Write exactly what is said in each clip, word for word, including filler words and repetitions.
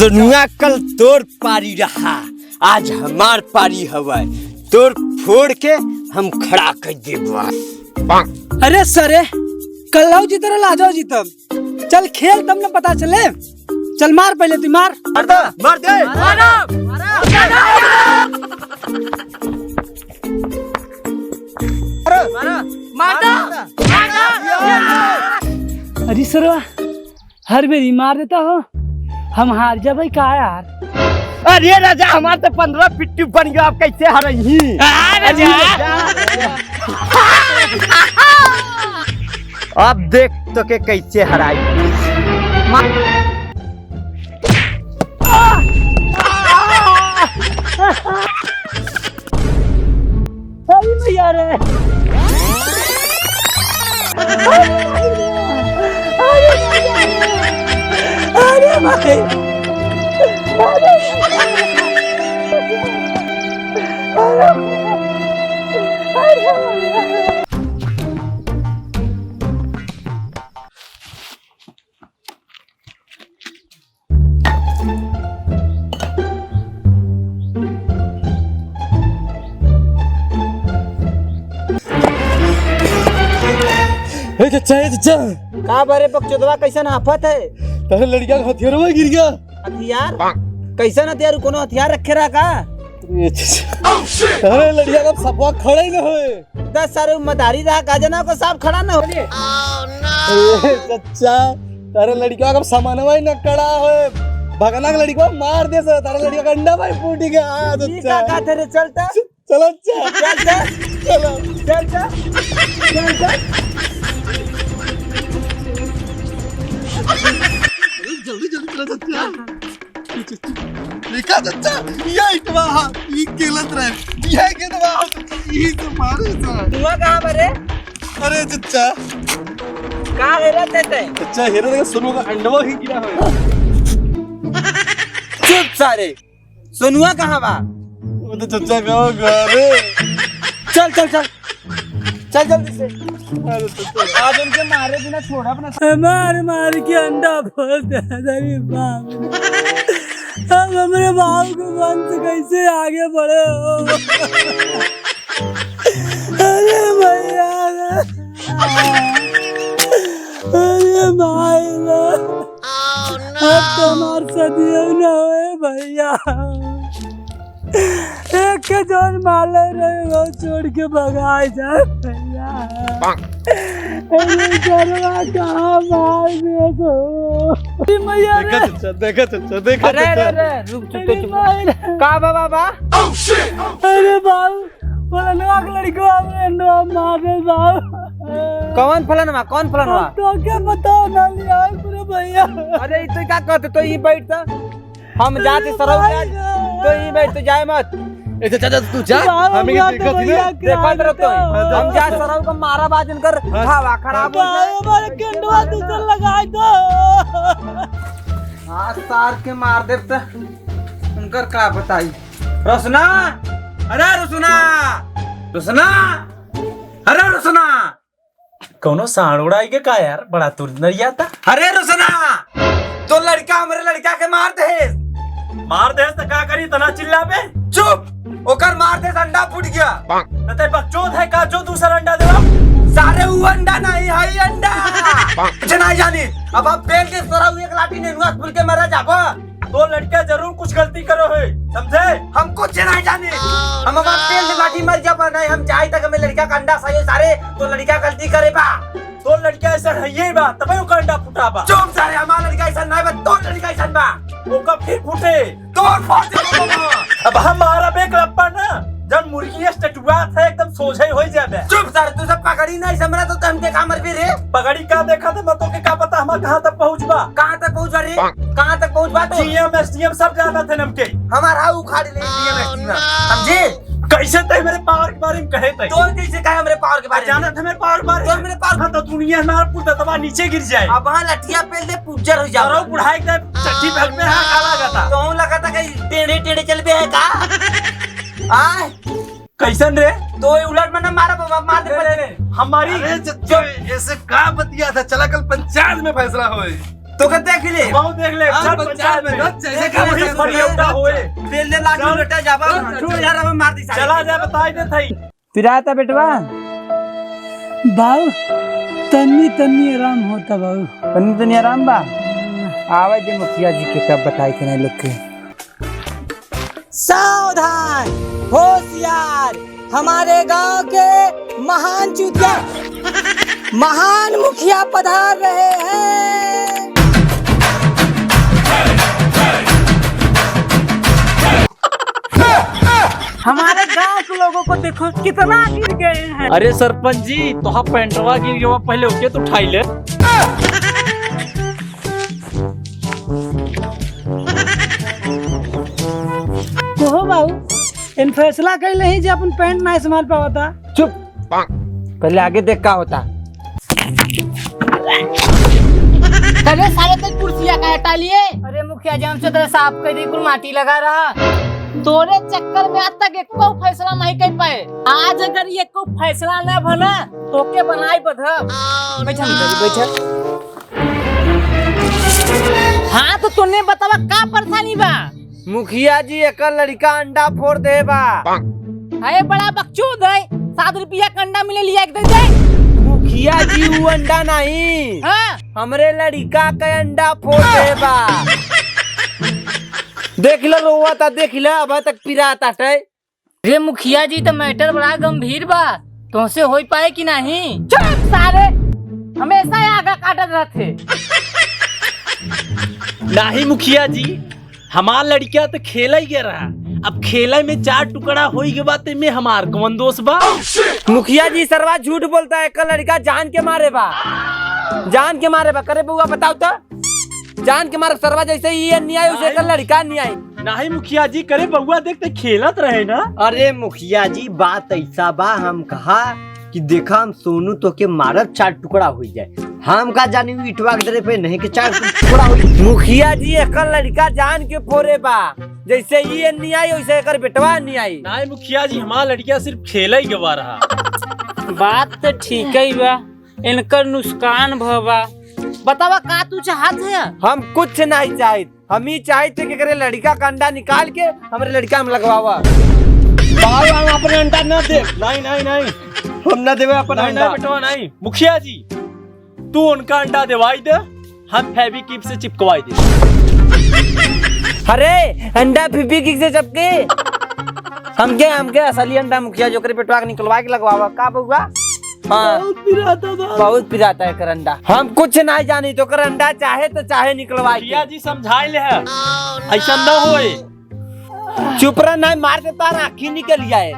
दुनिया कल तोर पारी रहा, आज हमार पारी हवै। तोर फोड़ के हम खड़ा कर देबा। अरे सरे, कल्लौ जीतब, लाजौ जीतब। चल खेल, तब न पता चले। चल मार पहले, तू मार। मार दे, मार दे। मार दे। मार दे। अरे सरवा, हर बेरी मार देता हो, हम हार जाबै का यार? अरे राजा, हमार तो पन्द्रह पिट्टू बन गया, अब कैसे हरही? अरे राजा। अब देख तो के कैसे हराई। अरे भैया रे। अरे भाई। ए चच्चा, ए चच्चा। का बरे बकचोदवा, कैसन हाफत है? तोरे लड़का का हथियारवा गिर गया। हथियार? कैसन हथियार? कोनो हथियार रखे रहा का? ए चच्चा। तोरे लड़का का सफवा खड़ा ही न होए। दस सारे मदारी रहा का जना को साफ खड़ा न होए। ए चच्चा, तोरे लड़का का सामानवा ही न खड़ा होए। भगना का लड़का मार दे से, तोरे लड़का का अंडा भाई फूट गया। हाँ, ई चच्चा। का कहत है रे, चलता? चलो, चल। चल, चल। चलो। चल, चल। चल, चल। जल्दी, जल्दी चलो, चच्चा। देखा, चच्चा, ये इटवा हा, ये खेलत रहे, ये खेलत रहा, ये तो मारे सा। धुआं कहाँ पर है? अरे, चच्चा। कहाँ हेरत है तै? चच्चा, हेरत है, सोनू का अंडवा ही गिरा है। चुप सारे। सोनुआ कहाँ बा? वो तो चच्चा का घर है। चल, चल, चल। चल जल्दी से। अरे चच्चा। आज उनके मारे बिना छोड़ा अपना। मार मार के अंडा फोड़ दे, अरे बाप रे। अब हमरे बाप के वंश कैसे आगे बढ़े हो? अरे भैया रे। अरे भाई रे। अब तो हमार सदियों न होए भैया। एक के जौन माले रहे, वो छोड़ के भगाए जाए भैया। अरे गरवा कहाँ मार दिए तो? अरे मैया रे। देखा चच्चा, देखा चच्चा, देखा अरे, अरे, चच्चा। अरे, रुक, चुप, अरे चुप, चुप। भाई रे। का बा, बाबा? अरे बाबू, फलनवा के लड़कवा हमरे अंडवा मार दे बाबू। कौन फलनवा? कौन फलनवा? तो क्या बताओ ना लिया पूरे भैया। अरे, ई तो का कहते, तो ई बैठ त। हम जाते सरऊ के आज, तो ई बैठ, तो जाए मत। ए, जा, जा, जा, तू जा, बाबू, हमें के बाबू, देखत ही ना। भैया, देखत रहो तो। हाँ, जा। हम जा सरऊ का मारा बाज इनकर हाँ। हवा खराब हो जाए। बाबू, हमारे केंडवा दूसर लगाए दो। हाँ, सार के मार देब त उनकर का बताई। रोशना, अरे रोशना, रोशना, अरे रोशना। कौनो साँड़ उड़ाई के का यार, बड़ा तुरंत नरियाता। अरे रोशना, तो लड़का हमरे लड़का के मार देस। मार देस त का करी, तना चिल्लाबे? चुप, ओकर मार देस, अंडा फूट गया। त ते बकचोद है का जो दूसर अंडा देवा? सारे उ अंडा नहीं है, ई अंडा। कुछ नहीं जानी, अब आप बेल के सरऊ एक लाठी नेनुआ फूल के मरा जाबो। तो लड़का जरूर कुछ गलती करो है, समझे? हम कुछ नहीं जानी। हम हमार तेल लाठी मर जाबा नहीं, हम जाए तक हमें लड़का का अंडा सही सारे, तो लड़का गलती करे बा। तो लड़का ऐसा है ये बा, तबे ओकर अंडा फुटा बा। चुप सारे, हमार लड़का ऐसा नहीं बा, तो लड़का ऐसा बा। ओकर फिर फूटे। तोर फाड़ दे बाबा। अब हम मारब एक लप्पा ना, जब मुर्गी स्टेटुआ थे एकदम सोझे हो जाबे। चुप सारे, तू सब पकड़ी नहीं समझा तो हमके का मरबे रे? पकड़ी का देखा थे, मतों के का पता हमार कहाँ तक पहुँचबा? कहाँ तक पहुँचबा रे? कहाँ तक पहुँचबा तो? जीएम, एसडीएम सब जानत है हमके। हमार हाउ उखाड़ ले जीएम, एसडीएम। समझे? कैसे ते मेरे पावर के बारे में कहे थे? तो कैसे कहे हमरे पावर के बारे में? जानत है मेरे पावर के बारे में? तो मेरे पावर हाँ, तो दुनिया हमारा पूरा दबा नीचे गिर जाए। अब हाँ लठिया पेल दे, पुज्जर हो जाओ। सरऊ बुढ़ाई के चट्टी भग में हाँ काला गता। तो लगा था कहीं टेढ़े टेढ़े चल पे है का? आए? कैसन रे? तो ये उलट मना मारा बाबा, मार दे, ए, पहले। हमारी अरे जब ऐसे का बतिया था, चला कल पंचायत में फैसला होए। तो के देख ले। बहुत देख ले, हाँ, चल पंचायत पंचायत में, में। चल, चल, देख ले, चल, सब चल, बढ़िया चल, होए। चल। तेल दे लाठी चल। बेटा, जाबा, चल, चल। यार, अब मार दी साले। चला जा, बताई दे थई। पिराता बेटवा? बाऊ, तन्नी तन्नी आराम होता बाऊ। तन्नी तन्नी आराम बा? आवे दे मुखिया जी के, तब बताई के नहीं लोग के। सावधान, होशियार, हमारे गांव के महान चूतिया, महान मुखिया पधार रहे हैं। हमारे गांव के लोगों को देखो, कितना गिर गए हैं। अरे सरपंच जी, तोहा पैंटवा गिर गवा, पहले ओके तो उठाई ले। कहो बाबू, इन फैसला कइले ही जे अपन पैंट ना संभाल पावता। चुप। पहले आगे देख का होता। तबे साले तक कुर्सिया का हटा लिए। अरे मुखिया जी, हमसे तो साफ कह दी, कुल माटी लगा रहा। तोरे चक्कर में आज तक एको फैसला नहीं कर पाए। आज अगर एको फैसला ना बना, तो के बनाई बधब। बैठा मुखिया जी, बैठा। हाँ, तो तूने बतावा का परेशानी बा? मुखिया जी, एकर लड़िका अंडा फोड़ दे बा। अरे बड़ा बकचोद है, सात रुपया का अंडा मिले, लिया के दे दे। मुखिया जी, ऊ अंडा नहीं, हाँ। हमरे लड़िका का अंडा फोड़ दे बा। देख लो, रोवा था, देख लो, अब तक पिरात आटे। रे मुखिया जी, तो मैटर बड़ा गंभीर बा, तोहसे होई पाए कि नहीं? चुप सारे, हमेशा आगा काटत रहते। नहीं मुखिया जी, हमार लड़िका तो खेला ही गया रहा, अब खेला में चार टुकड़ा होई के बात में हमार कौन दोष बा? मुखिया जी, सरवा झूठ बोलता है, एकर लड़िका जान के मारे बा, जान के मारे बा। करे बउआ, बताओ तो। जान के मारब सरवा, जैसे ई अन्याय, उसे नहीं। कर लड़िका अन्याय। नहीं मुखिया जी, करे बउआ देख ते खेलत रहे ना। अरे मुखिया जी, बात ऐसा बा, हम कहा कि देखा हम सोनू तो के मारब चार टुकड़ा हो जाए, हम का जानी उ इटवा के डरे पे नहीं के चार टुकड़ा हो। मुखिया जी, एकर लड़िका जान के फोरे बा, जैसे ई अन्याय वैसे एकर बेटवा अन्याय। नहीं मुखिया जी, हमार लड़िका सिर्फ खेला ही गवा रहा। बात तो ठीक ही बा, इनकर नुकसान भवा। बतावा का तू चाहत है? हम कुछ नहीं चाहित, हम ही चाहित है कि एकरे लड़िका का अंडा निकाल के हमरे लड़िका में लगवावा। बाबू, हम अपने अंडा ना दे। नहीं, नहीं, नहीं, हम ना देवे अपन नहीं, अंडा। नहीं, बेटवा, नहीं। मुखिया जी, तू उनका अंडा देवाई दे, हम फेविक्विक से चिपकवाई दे। अरे, अंडा फेविक्विक से चिपके? हमके, हमके असली अंडा मुखिया जी ओकरे बेटवा के निकलवा के लगवावा। का बउआ? हाँ। बहुत पिराता बा। बहुत पिराता है करंडा। हम कुछ नहीं जानी तो करंडा चाहे तो चाहे निकलवा के। मुखिया जी समझाए ले है, ऐसा न होए। चुप रह, नहीं मार दे तार आँखी निकल जाए।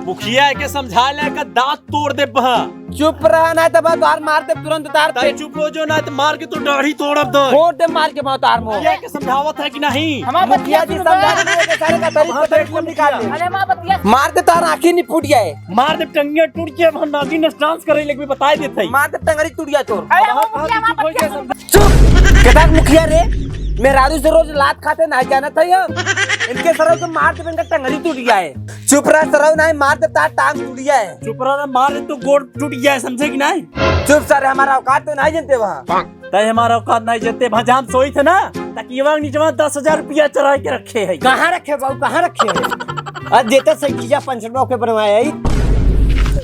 मुखिया के समझा ले का दांत तोड़ दे बहा। चुप रह, नहीं तो बा तार मार दे तुरंत तार तै पेट। चुप हो जो, नहीं तो मार के तो दाढ़ी तोड़ब दे। फोड़ दे मार के बा तार मुंह। मुखिया के समझावत है कि नहीं? हमार मुखिया बतिया जी सुन बे। समझा रहे हैं कि सारे का तरी हाँ, पतरी देखो निकाल दे। मुखिया। अरे माँ बतिया। मार दे तार आँखी नहीं फूट जाए। मार दे टंगिया टूट के हम नागिन डांस करे लेके बताए देते हैं। मार दे टंगरी टूट जाए तोर। अरे अब वो आप मुखिया, चुप हो माँ गया बतिया। समझा। चुप। केदार मुखिया रे, मेहरारू से रोज लात खाते नहीं जानत है हम। इनके सरव के मार दे, इनका टंगरी टूट गया है। चुप रह सरव, नहीं मार दे तार टांग टूट गया है। चुप रह, मार दे तो गोड़ टूट गया है, समझे कि नहीं? चुप सारे, हमारा औकात तो नहीं जानते वहाँ। तय हमारा औकात नहीं जानते, वहाँ जाम सोई थे ना, ताकि ये वांग नीचे दस हजार रुपया चढ़ा के रखे है। कहाँ रखे बाबू, कहाँ रखे है? आज देते सही चीजा पाँच सौ रुपया के बनवाए है।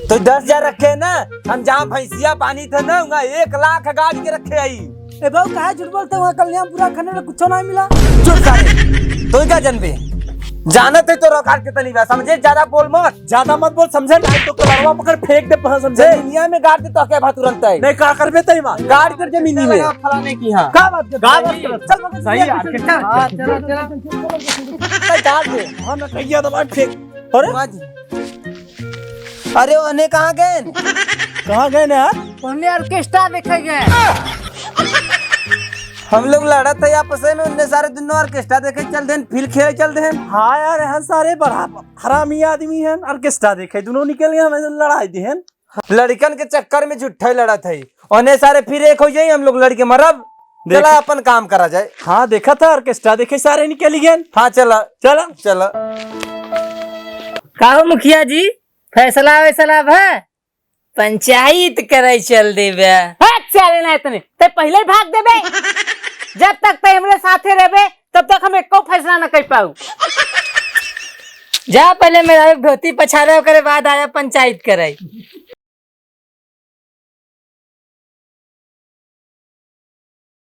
तो दस हजार रखे है ना, हम जहाँ भैंसिया बानी थे ना, वहाँ एक लाख गाड़ के रखे आई। ए बाबू, काहे झूठ बोलते? वहाँ कल्याणपुरा खने में कुछो नहीं मिला। चुप साले, तू का जनबे? जानत है तो औकात कितनी बा, समझे? ज्यादा बोल मत। ज्यादा मत बोल, समझे? नहीं तो कलरवा पकड़ फेंक दे, हाँ, समझे? जमीनिया में गाड़ दे तो क्या बात तुरंत है? नहीं, का करबे तई माँ? गाड़ कर जमीनी में। फलाने की, हाँ। का बात कर? का बात कर? चल, चल, सही चल, यार, चल, कितना? हाँ, चलो, चलो। चल, गाड़ दे। हाँ, ना, कहिया दबा फेंक। अरे? बाजी। अरे, ओने कहाँ गए? कहाँ गए ना यार? ओने ऑर्केस्ट्रा देखे गए। हम लोग लड़त है आपस में, उनने सारे दोनों ऑर्केस्ट्रा देखे चल देन, फिर खेले चल देन। हाँ यार, यहाँ सारे बड़ा हरामी आदमी हैं, ऑर्केस्ट्रा देखे, दोनों निकल गए, हमें लड़ाई दी हैं। लड़िकन के चक्कर में झूठे लड़त है, ओने सारे फिर एक हो जाई, हम लोग लड़के मरब। देख- चला अपन काम करा जाए। हाँ, देखा था, ऑर्केस्ट्रा देखे सारे निकल गए। हाँ, चला। चला। चला। का हो मुखिया जी, फैसला वैसला भा? पंचायत करे चल देबे। हट साले, ना इतने, ते पहले ही भाग देबे। जब तक तै हमरे साथे रहबे, तब तक हम एको फैसला न कर पाऊ। जा पहले मेहरारू के धोती पछारे, ओकरे बाद आया पंचायत करे।